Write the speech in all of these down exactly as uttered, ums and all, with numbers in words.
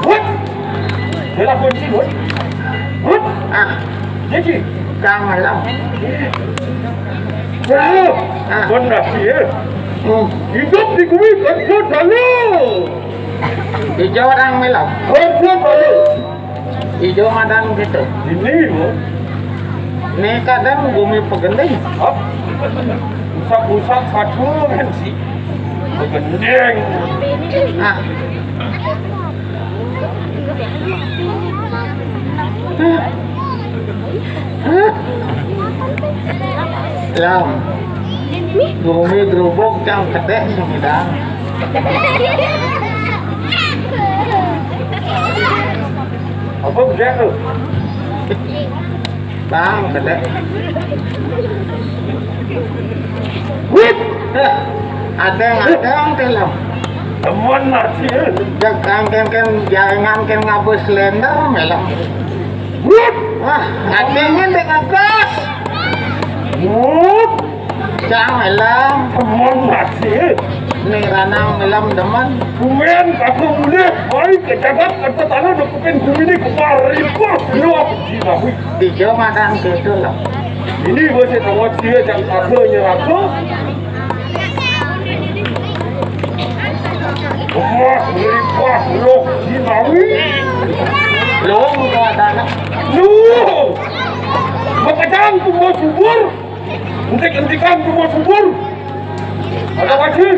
Wut. Dia lah kunci, Wut. Wut. Ah. Dia, Ci. Kang Malang. Wah. Ah. Kon dah, ya. Hmm. Hidup di bumi kerja dulu. Ijo orang Malang. Kerja dulu. Ijo madan gitu. Ini, Wut. Nih kadang bumi pegending. Hah? Rusak-rusak satu kan sih. Pegending. Ah. Lam. Bumi gerubuk cang kedek sumidang. Apa bedek tuh? Bang, kedek. Wit. Heh, adeng-adeng téh lah. Temen masih. Jek angken kan jangan kan ngabus slender mélo. Wit. Wah, adeng kan dengan gas. Wit. Cang mélo. Temen masih. Nih ranang mélo demen. Kumen aku boleh. Mari ke jagat kata tanah dekupin bumi ini kemari. Wah, lu aku cina. Wit. Ijo madan gitu loh. Ini bocah tawat dia yang satu nyerako. Wah, melimpah loh Jinawi. Loh, udah ada anak. Loh, makajang tumbuh subur. Entik-entikan tumbuh subur. Ada wajib.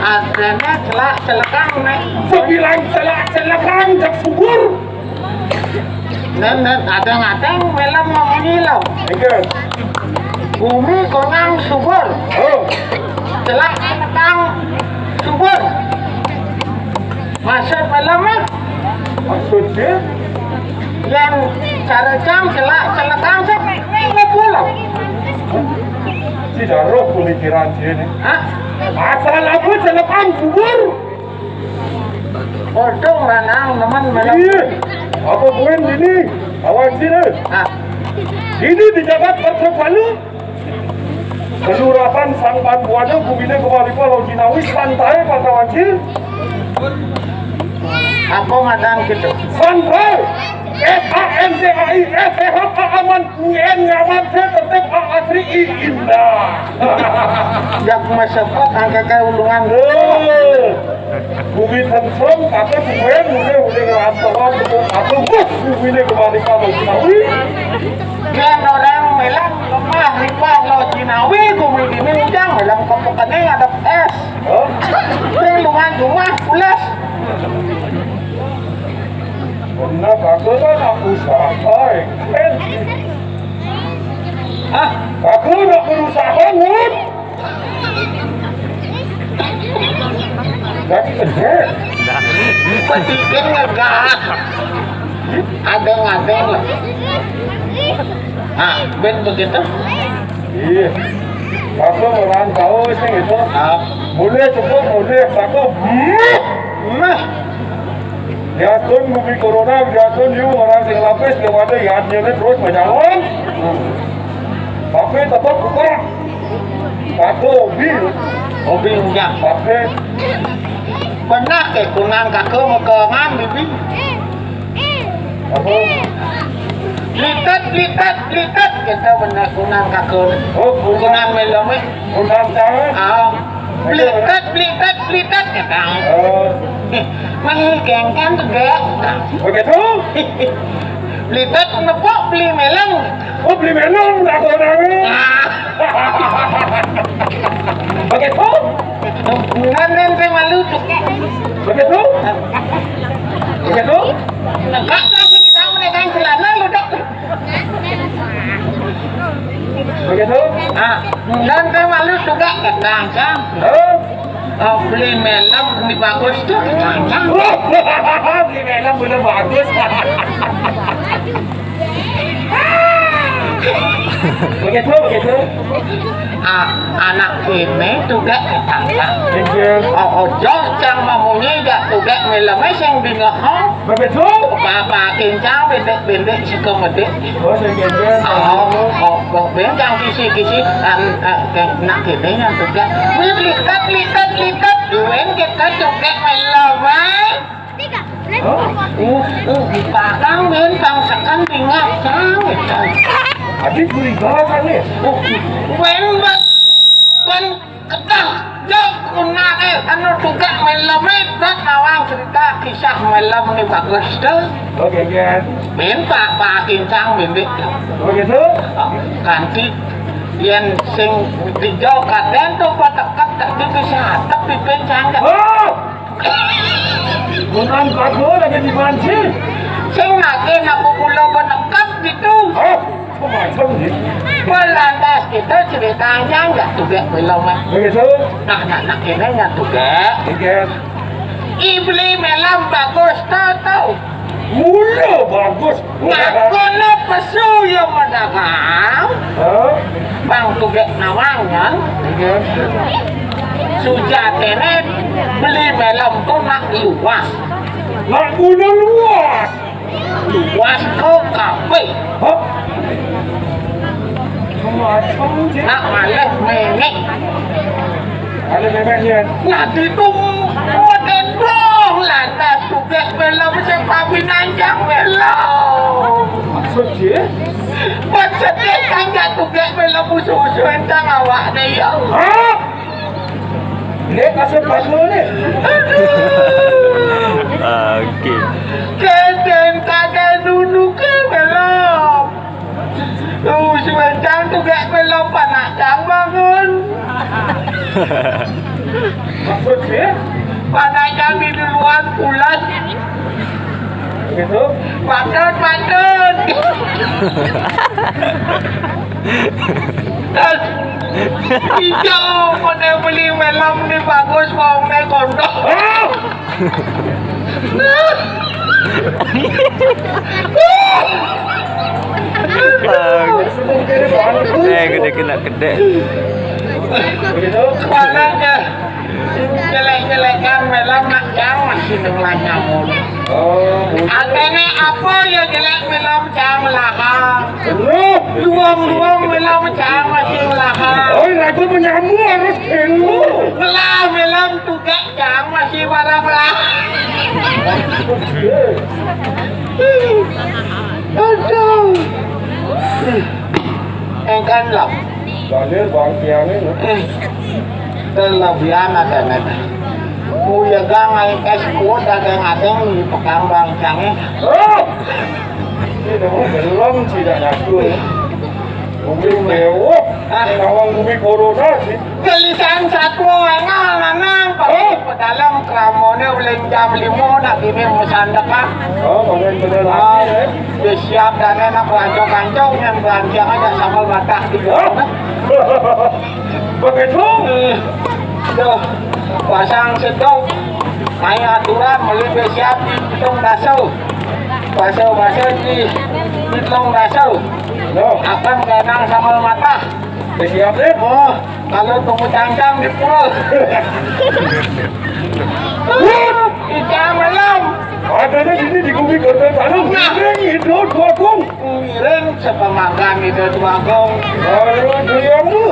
Adanya celak-celekang, Nek. Sebilang celak-celekang jak subur. Nen, nen, adeng-adeng mélo ngomong lo. Oke. Bumi konang subur. Oh. Celak-celekang subur. Maksud mélo mah? Maksudnya? Yang cara cang celak-celekang sih, ini pulang. Tidak roh pemikiran dia nih. Hah? Asal aku celekang subur. Kodong ranang nemen mélo. Iya. Apa poin ini? Awan sini. Ah. Ini di Jagat Kertopalu. Kelurahan Sangkan Buana, guminé kembali kalau Jinawi santai pada wancil. Apa madan gitu? Santai. S A N T A I, S T H A aman, U N nyaman, saya tetap A asri I indah. Jak masepet angka kayak ulungan. Eh. Bumi tengkleng, kata gue, gue udah ngerantauan, betul, aku, bus, bumi ini kembali ke Bali Jinawi. Yang orang bilang lemah, ripah, lo Jinawi, bumi ini ujang, bilang kepekene ada es. Hah? Ini lumayan rumah, pulas. Benar, aku kan aku usaha, eh. Ah, aku nak berusaha, Ngut. Jadi gede. Sedikit ngegas. Adéng-adéng lah. Ah, bén begitu. Iya. Aku orang tahu sih gitu. Ah. Mulai cukup, mulai aku. Nah. Ya tuh, bumi corona, ya tuh, you orang sing lapis kepada yadnya terus berjalan. Tapi tetap buka. Aku hobi. Hobi enggak. Tapi pernah ke kunang kaku mekongan bibi. Apa? Litat, litat, litat. Kita benar kunang kaku. Oh, kunang. Kunang melome. Kunang tangan. Ah. Blitat, blitat, blitat, kata. Oh. Menggengkan tegak. Begitu? Blitat nepok beli melem. Oh, beli melem, tak orang. Ah. Begitu? Nanti saya malu tuh. Begitu? Begitu? Enggak tahu kita mereka celana lu dok. Begitu? Ah, dan saya malu juga kata, Sam. Hah? Oh, beli melem ini bagus tuh, Sam. Beli melem bener bagus. Begitu, begitu. Ah, anak ini juga ketangkap. Iya. Oh, ojo cang mamunyi gak juga melem sing bingung. Begitu. Bapak kincang bendek-bendek si komedik. Oh, saya kira. Oh, oh, oh, bengkang kisi-kisi, em, eh, kayak nak gini yang juga. Wih, likat, likat, likat. Duit kita juga melo, baik. Hah? Uh, uh, di pakang, men, pangsekan, tinggal, sang, gitu. Tapi curiga kan nih. Uh, wen, ban, ban, ketah, jok, kunake, anu, juga, melem, eh, bak, nawang cerita, kisah melem ini bagus, tuh. Oke, Gen. Min, Pak, Pak Kincang, Min, Dik. Begitu? Kanti, yen sing dijauh kadén tuh, Pak, teket, tadi bisa atep, pipincang, kan? Oh! Bukan kado lagi dibanci. Sing nake, nak, pulau, Pak, teket, gitu. Oh, kok macam, nih? Lantas kita ceritanya nggak tuh, Bek, belum, eh. Begitu? Nah, nah, nah, ini nggak tuh, Bek. Oke. Ibli melem bagus, tuh, tuh. Mula bagus. Ngakono pesu ya madagang. Hah? Bang tugek nawangan. Iya. Sujatene beli melem to nak luas. Nak guna luas. Luas ke kabeh. Hah? Macam je. Nak malih mengek. Ada memangnya. Nah, itu modern dong. Lantas tugas belum sepaminanjang belum. Maksud dia? Maksudnya kan gak tugas belum usul-usul entang awak deh ya. Hah? Dia kasih pasu ni. Oke. Kadang-kadang nunu ke belum. Tuh, sebentar tuh gak belum panak cang bangun. Maksudnya? Panak cang di duluan pulas. Begitu? Patut, patut. Terus, hijau, pada beli melem ni bagus, bawangnya kondok. Ah! Eh, gede kena kedek. Mana ya? Jelek-jelekan melem nak jauh masih nengah nyamun. Oh, atene apa ya jelek melem jauh melahang. Luang-luang melem jauh masih melahang. Oh, ragu menyamu harus kelu. Melah melem tugas Cang masih marah lah. Aduh. Engkan lah. Banjir bang tiangnya. Terlebihan ada nanti. Kuya gang es kuat ada ngadeng di pekambang cangnya. Oh! Ini belum tidak nyatu ya. Bumi mewah. Ah. Nawang bumi corona sih. Gelisan satwa engal nanang pakai pedalam kramone ulin jam lima nak ini mesandek ah. Oh, pakai pedalam. Ah, ya. Dia siap dan enak rancong-rancong yang belanjang aja sama batah di. Oh. Begitu. Eh, tuh, pasang sedok. Main aturan, meli dia siap di pitung daso. Baso-baso di Pitlong Baso. Yo. Akan ganang sama mata. Siap deh. Oh, kalau tunggu cangkang di pura. Wah, kita malam. Adanya ini di bumi kota tanah. Nah. Ini hidup dua kong. Ngiring sepamakan itu tuagung. Aduh, beliau lu.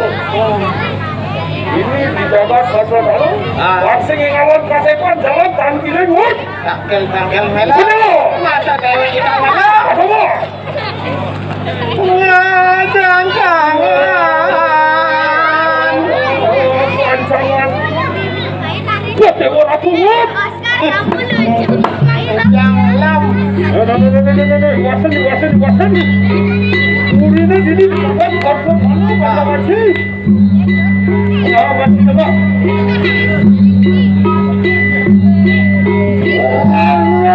Ini di jabat Kota Talu. Ah. Langsung yang awal pasepan jalan tanpa kirim, wut. Tangkel-tangkel mela. Betul. Masa dewe kita mela. Apa mau? Ngajang tangan. Ancangan. Wah, dewa ratu, wut. Jangan. Wasen, wasen, wasen. Urine dini bukan kartu malu pada masih. Ya, masih coba. Ya, ya.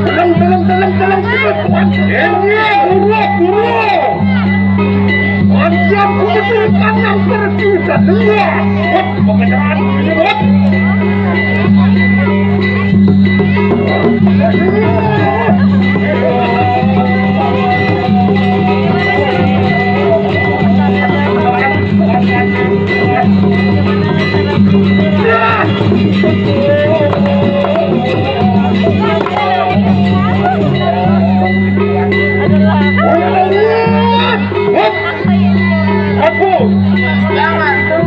Tenang, tenang, tenang, tenang, tenang. Ini, guru, guru. Anjir, guru, tenang, tenang, tenang. Wah, pekerjaan ini, Bos. Aku. Jangan tuh.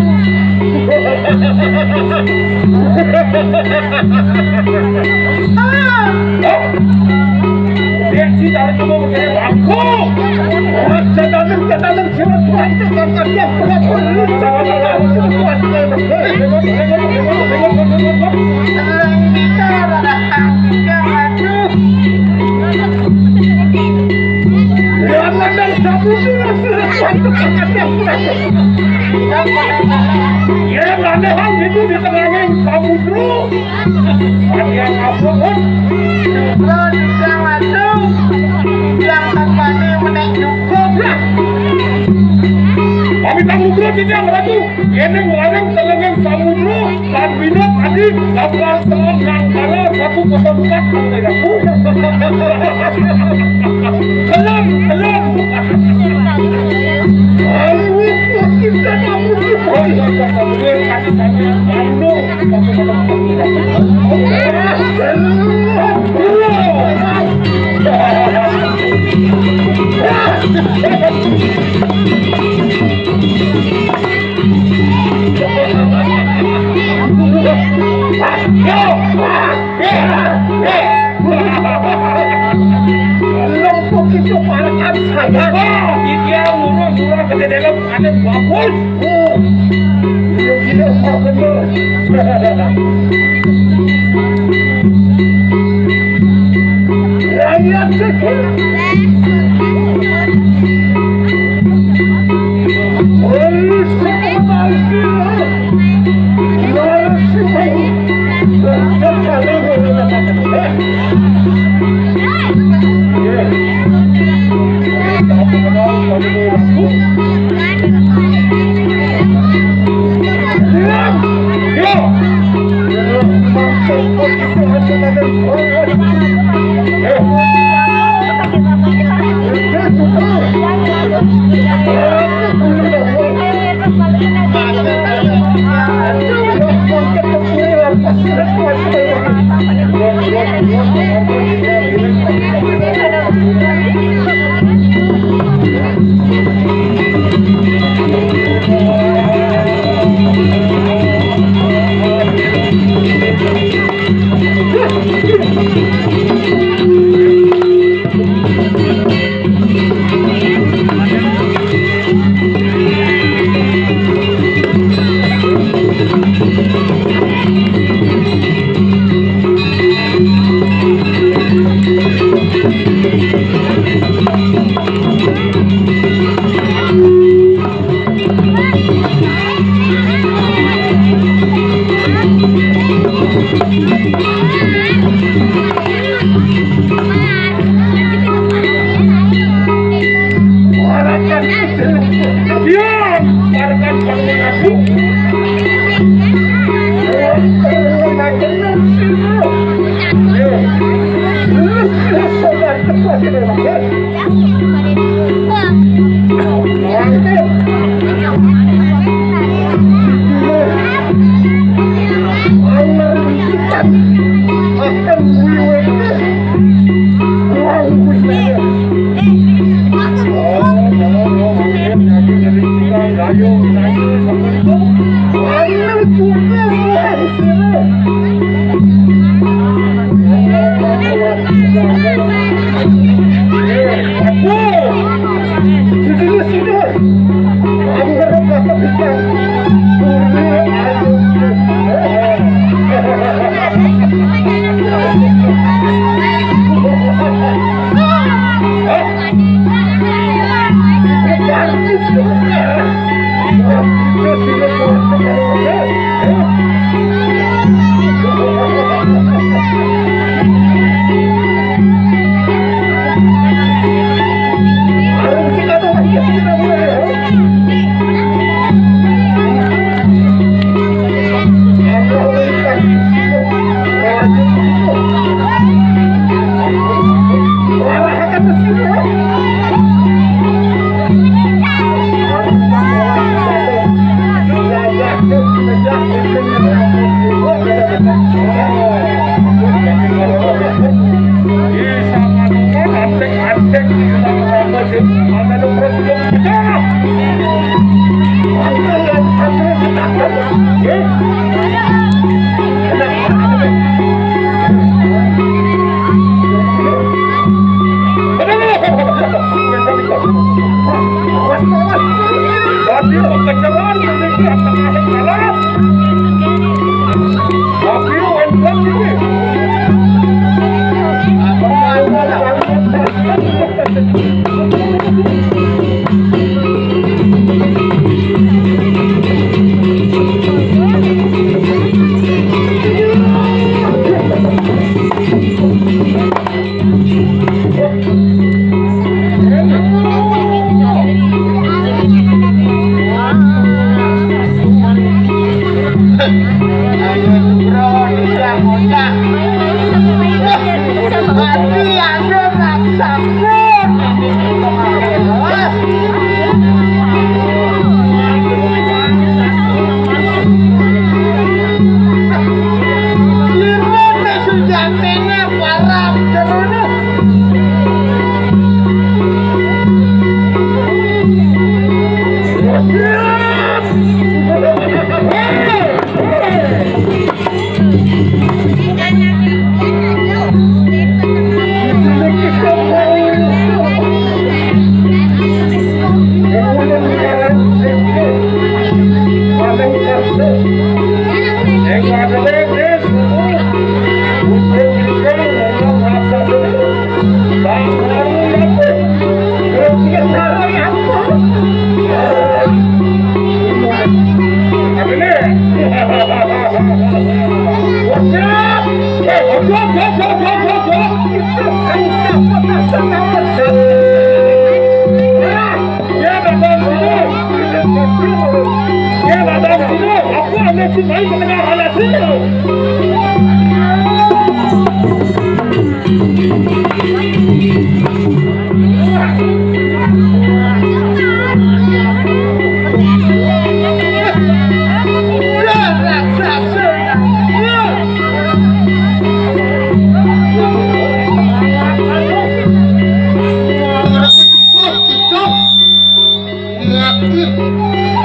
Dia sih dari dulu begini aku. Setan, setan, setan, setan, setan, setan. Jangan dari satu. Ya, ada hal itu di tengahnya samudra. Ada yang apa, Bos? Lo juga masuk. Yang tempatnya menaik cukup lah. Kami tamu terus ini yang ratu. Ini warang telengan samudra. Lan binat adi kapal selam nang kala satu kosong empat nang daerahku. Selam, selam. Ayo, kita kamu di bawah. Anu. Lempuk itu parekan saya. Wah, dia murah-murah gede dalam ada bagus. Oh, iya, iya, Pak, bener. Rakyat kecil.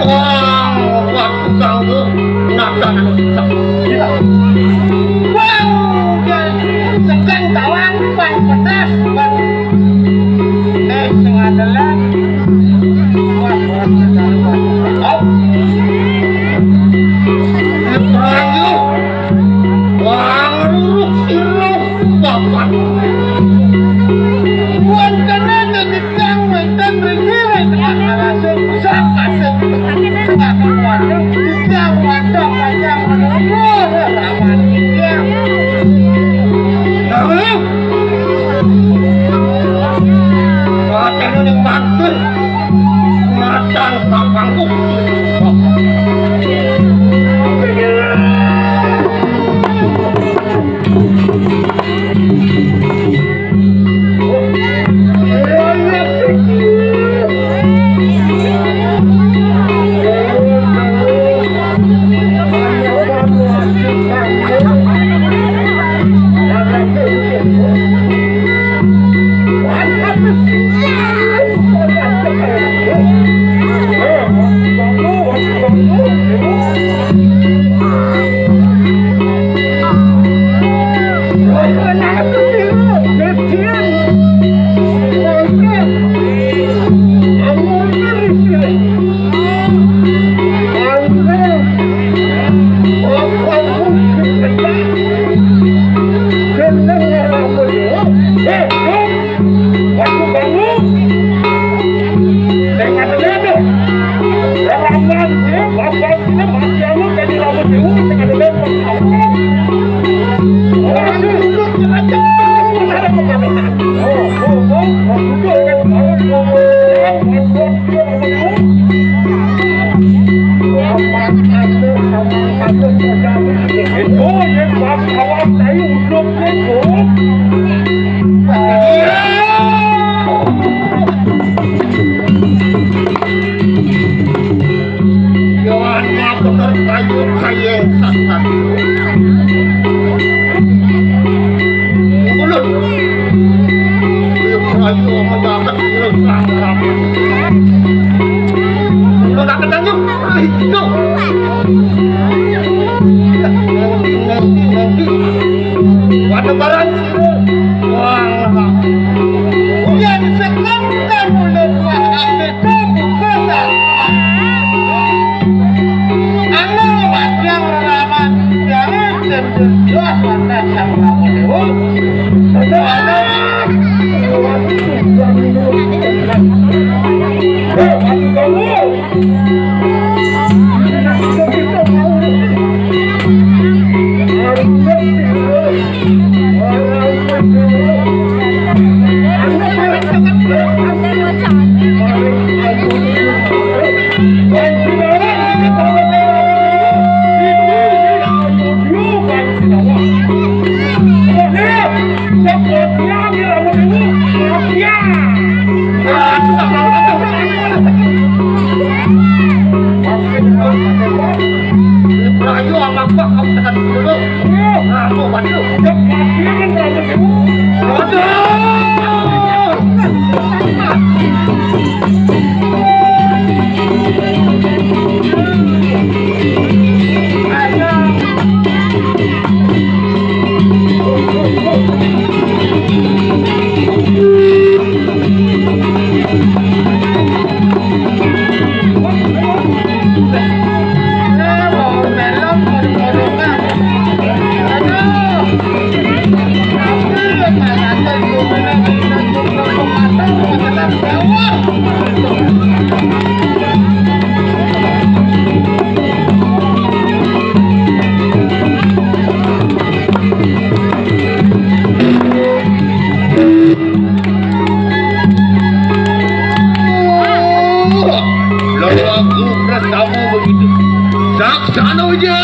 Wah, waktu kanggo nata anu susah. Wah, segan tawang pan pedas pan. Eh, sing adelan. Wah, wah, wah, wah. Au. Wah, ngeruruk sirah. Papan. Wonten ing gedang wonten ring ngiring, alasing pusaka sing gedang wadah panjang menurut rawan gedang. Nah, watene ning mangkir, matang papangku. Yohan bener kayu kaya sasat. Mulut. Kayu mendadak. Udah tak ketangkep. Itu. Nanti, nanti, nanti. Pada barang. Wah. Udah disekamkan oleh Tuhan. Anu wadang reraman jare jeneng Dios lan Sang Prabu Dewa. Padha ana. Hei, mati kamu. Ayo, apa-apa, kamu tekan dulu. Nah, mau maju. Udah mati kan, Prabu Dewa. Aduh. Lawaku prastama begitu. Saksana wija.